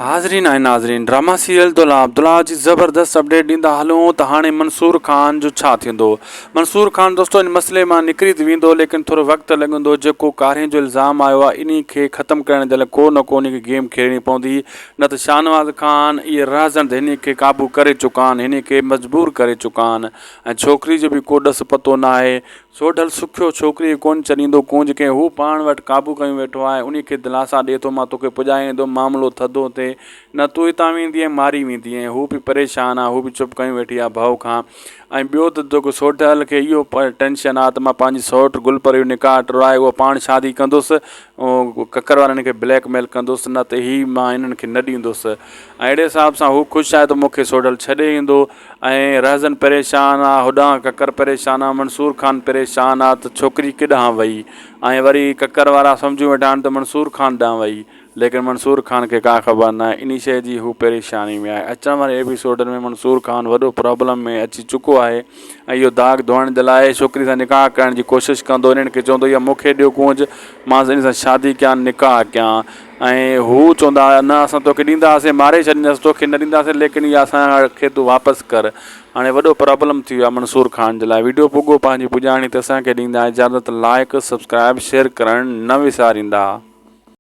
حاضرين ۽ ناظرين drama serial دولاب دولاب جي زبردست اپڊيٽ ڏيندا هلون ته هاڻي منصور خان جو ڇا ٿيندو منصور خان دوستو ان مسئلي مان نڪري ته ويندو ليڪن ٿورو وقت لڳندو جيڪو ڪارين جو الزام آيو آهي انهي کي ختم ڪرڻ جي لاء ڪو نه ڪو انهي کي گيم کيڏڻي پوندي نه ته شاهنواز خان اهي رهزن ته هني کي قابو ڪري چڪا آهن هني کي مجبور ڪري چڪا آهن ۽ ڇوڪري جو به ڪو ڏس پتو نه آهي سوڍل سکيو ڇوڪريء کي ڪونه ڇڏيندو. ڪونج کي هو پاڻ وٽ قابو ڪيون ويٺو آهي. انهيء کي دلاسا ڏئي ٿو، مان توکي پڄائي ايندم، معاملو ٿڌو ٿئي، نه تون هتان ويندينء ۽ ماري ويندينء. هو به پريشان آهي، هو به چپ ڪيون ويٺي آهي ڀؤ کان. ۽ ٻيو ته جيڪو سوڍل کي اهو ٽينشن آهي ته مان پنهنجي سئوٽ گل پريء جو نڪاح ٽوڙائي اهو پاڻ شادي ڪندس، ڪڪر وارن کي بليڪ ميل ڪندس، نه ته هي مان انهن کي نه ڏيندس. ۽ اهڙي حساب سان هو خوش آهي ته مون کي سوڍل ڇڏي ايندو. ۽ رهزن پريشان آ، هوڏانهن ڪڪر پريشان آ، منصور خان پريشان آ ته ڇوڪري ڪيڏانهن وئي؟ ۽ وري ڪڪر وارا سمجهيون ويٺا آهن ته منصور خان ڏانهن وئي، ليڪن منصور خان کي ڪا خبر ناهي، انهي شيء جي هو پريشاني ۾ آهي. اچڻ واري ايپيسوڊن ۾ منصور خان وڏو پرابلم ۾ اچي چڪو آهي ۽ اهو داغ ڌوئڻ جي لاء ڇوڪري سان نڪاح ڪرڻ جي ڪوشش ڪندو، انهن کي چوندو اها مون کي ڏيو ڪونج، مان ان سان شادي ڪيان، نڪاح ڪيان. ۽ هو چوندا هيا، نه اسان توکي ڏينداسين، ماري ڇڏينداسين، توکي نه ڏينداسين، ليڪن اها اسان کي تون واپس ڪر. هاڻي وڏو پرابلم ٿي ويو آهي منصور خان جي لاء. ويڊيو پڳو پنهنجي پڄاڻي تي اسان کي ڏيندا اجازت لائيڪ سبسڪرائيب شيئر ڪرڻ نه وساريندا.